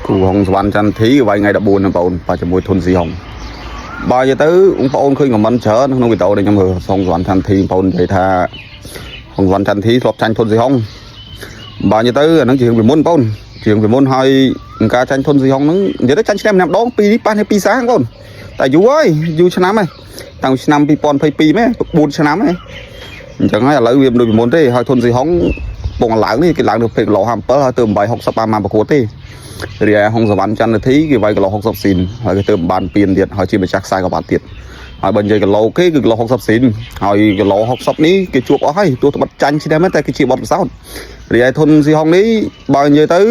គូហុងសវណ្ណចន្ទធីវាយថ្ងៃ14ហ្នឹងបងប្អូនបាទជាមួយធុនស៊ីហុងបើនិយាយទៅបងប្អូនឃើញ comment ច្រើនក្នុងវីដេអូដែលខ្ញុំមើលហុងសវណ្ណចន្ទធីបងប្អូននិយាយថាហុងសវណ្ណចន្ទធីធ្លាប់ចាញ់ធុនស៊ីហុងបើនិយាយទៅអាហ្នឹងជារឿងពីមុនបងប្អូនជារឿងពីមុនហើយការចាញ់ធុនស៊ីហុងហ្នឹងនិយាយទៅចាញ់ឈ្នះម្នាក់ម្ដងពីរនេះប៉ះនេះពីរសាងបងប្អូនតែយូរហើយយូរឆ្នាំហើយតាំងពីឆ្នាំ2022មែន4ឆ្នាំហើយអញ្ចឹងហើយឥឡូវវាមិនដូចពីមុនទេហើយធុនស៊ីហុងពងឡើងនេះគេឡើងទៅពេកគីឡូ57ហើយទៅ860បានមកប្រកួតទេ រីឯហុងសវណ្ណចន្ទធីគេវាយគីឡូ60ស៊ីនហើយគេទៅបានពៀនទៀតហើយជាម្ចាស់ខ្សែក្បាត់ទៀតហើយបើនិយាយគីឡូគេគឺគីឡូ60ស៊ីនហើយគីឡូ60នេះគេជួបអស់ហើយទោះត្បិតចាញ់ឈ្នះមែនតែគេជាបទពិសោធន៍រីឯធុនស៊ីហុងនេះបើនិយាយទៅ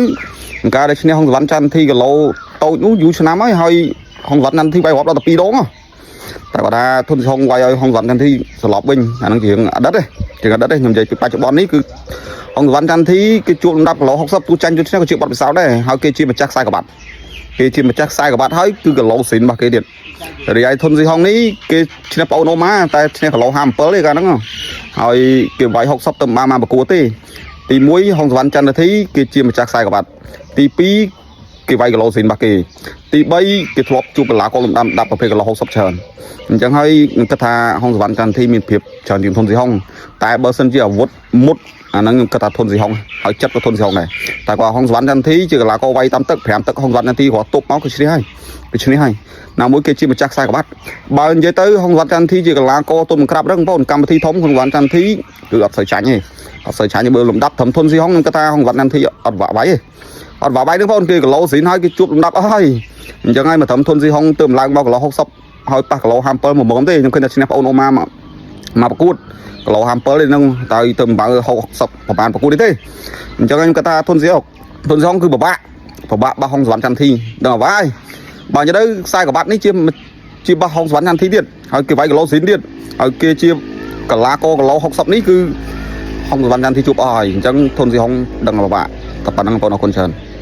ការដែលឈ្នះហុងសវណ្ណចន្ទធីគីឡូតូចនោះយូរឆ្នាំហើយហើយហុងសវណ្ណចន្ទធីវាយរាប់ដល់តែ2ដងហ៎តែគាត់ថាធុនស៊ីហុងវាយឲ្យហុងសវណ្ណចន្ទធីស្លាប់វិញអាហ្នឹងជារឿងអតីតទេជារឿងអតីតទេខ្ញុំនិយាយពីបច្ចុប្បន្ននេះគឺ អង្គសវណ្ណចន្ទធីគេជួបលំដាប់គីឡូ60ទូចាញ់ទូឈ្នះក៏ជាបទពិសោធន៍ដែរហើយគេជាម្ចាស់ខ្សែក្បាត់គេជាម្ចាស់ខ្សែក្បាត់ហើយគឺគីឡូស៊ីនរបស់គេទៀតរីឯធុនស៊ីហុងនេះគេឈ្នះប្អូនអូម៉ាតែឈ្នះគីឡូ57ទេកាលហ្នឹងហើយគេវាយ60ទៅបានមកប្រកួតទេទី1ហុងសវណ្ណចន្ទធីគេជាម្ចាស់ខ្សែក្បាត់ទី2គេវាយគីឡូស៊ីនរបស់គេទី3គេធ្លាប់ជួបកីឡាករលំដាប់ដាប់ប្រភេទគីឡូ60ច្រើនអញ្ចឹងហើយខ្ញុំគិតថាហុងសវណ្ណចន្ទធីមានភាពច្រើនជាងធុនស៊ីហុងតែបើសិនជាអាវុធមុតអាហ្នឹងខ្ញុំគិតថាធុនស៊ីហុងហើយចិត្តក៏ធុនស៊ីហុងដែរតែគាត់ហុងសវណ្ណចន្ទធីជាកីឡាករវាយតាមទឹក5ទឹកហុងសវណ្ណចន្ទធីគាត់ទប់មកគឺឈ្នះហើយគឺឈ្នះហើយណាមួយគេជាម្ចាស់ខ្សែក្បាត់បើនិយាយទៅហុងសវណ្ណចន្ទធីជាកីឡាករទុំក្រាបរឹងបងប្អូនកម្មវិធីធំហុងសវណ្ណចន្ទធីគឺអត់សូវចាញ់ទេអត់សូវចាញ់ទេបើលំដាប់ត្រឹមធុនស៊ីហុងខ្ញុំគិតថាហុងសវណ្ណចន្ទធីអត់វាក់វាយទេអត់វាក់វាយទេបងប្អូនគេគីឡូស៊ីនហើយគេជួបលំដាប់អស់ហើយអញ្ចឹងហើយមកត្រឹមធុនស៊ីហុងទើបឡើងមកគីឡូ60ហើយប៉ះគីឡូ57មួយមុំទេខ្ញុំឃើញថាឈ្នះប្អូនអូម៉ាមកមកប្រកួតគីឡូ57ទេហ្នឹងតើទៅបើ60ប្រហែលប្រកួតនេះទេអញ្ចឹងខ្ញុំគិតថាធុនស៊ីហុងធុនស៊ីហុងគឺពិបាកពិបាកបោះហុងសវណ្ណចន្ទធីដឹងអ្វីបើនិយាយទៅខ្សែក្បាត់នេះជាជាបោះហុងសវណ្ណចន្ទធីទៀតហើយគេវាយគីឡូស៊ីនទៀតហើយគេជាកលាករគីឡូ60នេះគឺហុងសវណ្ណចន្ទធីជួបអស់ហើយអញ្ចឹងធុនស៊ីហុងដឹងពិបាកតែប៉ុណ្្នឹងបងប្អូនអរគុណច្រើន។